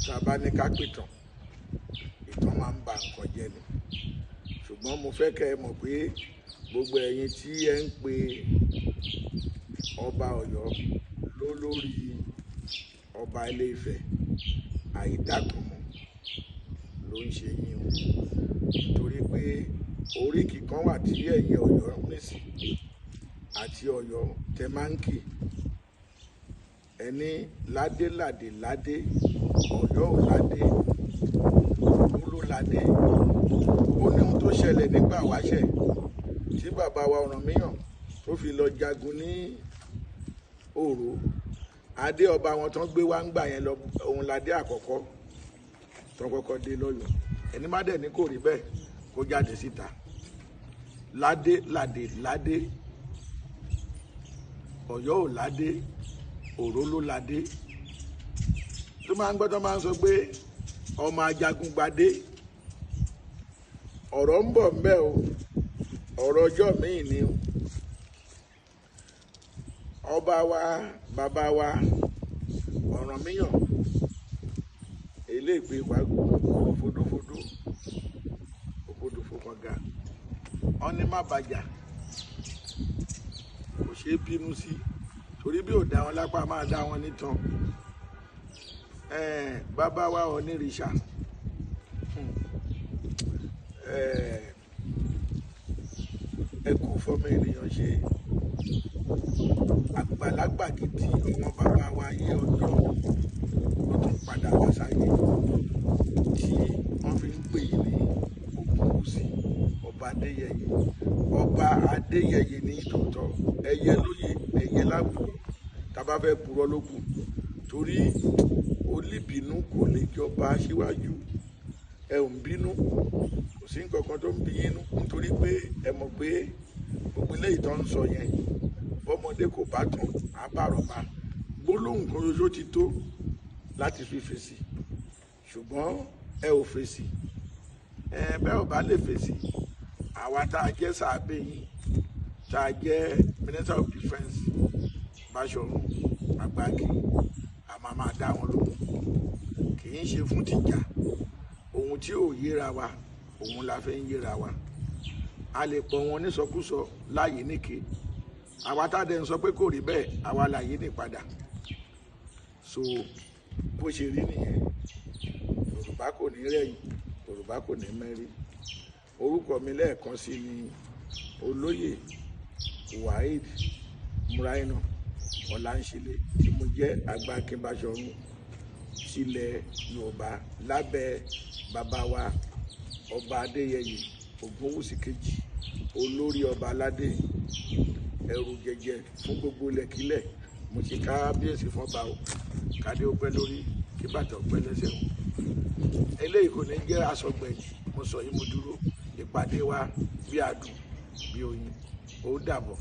Tá a bá ní ká pìtàn, ìtàn máa ń ba nǹkan jẹ́ ni. Ṣùgbọ́n mo fẹ́ kẹ́ ẹ mọ̀ pé gbogbo ẹ̀yin tí ẹ ń pe ọba Ọ̀yọ́ lólórí ọba Ilé Ifẹ̀, àìdákanmọ̀ ló ń ṣe yín o. Nítorí pé oríkì kan wà tí ẹ̀yin Ọ̀yọ́ nísì àti Ọ̀yọ́ tẹ máa ń kì. Ẹni ládé ládé ládé, Ọ̀yọ́ ò ládé, Òró ló ládé. Ó ní ohun tó ṣẹlẹ̀ nígbà wáṣẹ̀ tí bàbá wa Ọ̀rànmíyàn tó fi lọ jagun ní Òró. Adé ọba wọn tán gbé wá ń gbà yẹn lọ, òun ládé àkọ́kọ́ tán kọ́kọ́ dé lọ́yọ̀ọ́. Ẹni má dẹ̀ ní kò rí bẹ́ẹ̀, kó jáde síta. Ládé ládé ládé, Ọ̀yọ́ ò ládé, Òró ló ládé. Tó máa ń gbọ́ tó máa ń sọ pé ọmọ ajagun gbadé, ọ̀rọ̀ ń bọ̀ ńbẹ̀ o, ọ̀rọ̀ ọjọ́ míì ni o. Ọba wa, bàbá wa Ọ̀rànmíyàn eléèpé wàgùn fodófodó òfodòfo kànga, wọn ní má bàjá, kò ṣeé bínú sí, torí bí ò dá wọn lápá máa dá wọn nítàn. Bàbá wa Onírìṣà, ẹ kú fọmọ ènìyàn ṣe àgbàlagbà gidi. Ọmọ bàbá wa ayé ọjọ́ ló tún padà wá sáyé tí wọ́n fi ń pè yín ní Ògúnwùsì ọba Adéyẹyè. Ọba Adéyẹyè ní tòótọ́, ẹyẹ lóye, ẹyẹ láwùjọ. Tá a bá fẹ́ purọ́ ló kù, torí olíbínú kò lè jọba síwájú. Ẹ ò ń bínú, kò sí nǹkan kan tó ń bí yín nú, nítorí pé ẹ mọ̀ pé gbogbo eléyìí tó ń sọ yẹn, bọ́mọdé kò bá tán àbárọ̀bá, gbólóhùn kan ṣoṣo ti tó láti fi fèsì. Ṣùgbọ́n ẹ ò fèsì. Ẹ bẹ́ẹ̀ ò bá lè fèsì, àwa tá a jẹ́ sàábẹ̀ yín, tá a jẹ́ Minister of Defence Báṣọ̀run Àgbàkí, a máa máa dá wọn lóhùn. Kì í ṣe fún tìjà. Ohun tí ò yéra wa, òun la fẹ́ ń yéra wa. A lè pọ̀ wọn nísọkúsọ láàyè níke. Àwa tá a dẹ̀ ń sọ pé kò rí bẹ́ẹ̀, àwa láàyè ní padà. So bó ṣe rí nìyẹn. Yorùbá kò ní rẹ̀yìn, Yorùbá kò ní mẹ́rí. Orúkọ mi lẹ́ẹ̀kan sí ni Olóyè Waheed Muraina Ọláńṣílẹ̀, tí mo jẹ́ Àgbà Akin Báṣọ̀run tilẹ̀ Yorùbá lábẹ́ bàbá wa ọba Adéyẹyè Ògúnwùsì kejì, olórí ọba aládé, ẹrù jẹjẹ fún gbogbo ilẹ̀kílẹ̀. Mo ṣe kábíyèsí fọ́ba o, kádé ó pẹ́ lórí, kí bàtà ó pẹ́ lẹ́sẹ̀ o. Eléyìí kò ní jẹ́ aṣọgbẹ̀yìn. Mo sọ yìí, mo dúró. Ìpàdé wa bí adùn bí oyin. Ó dàbọ̀.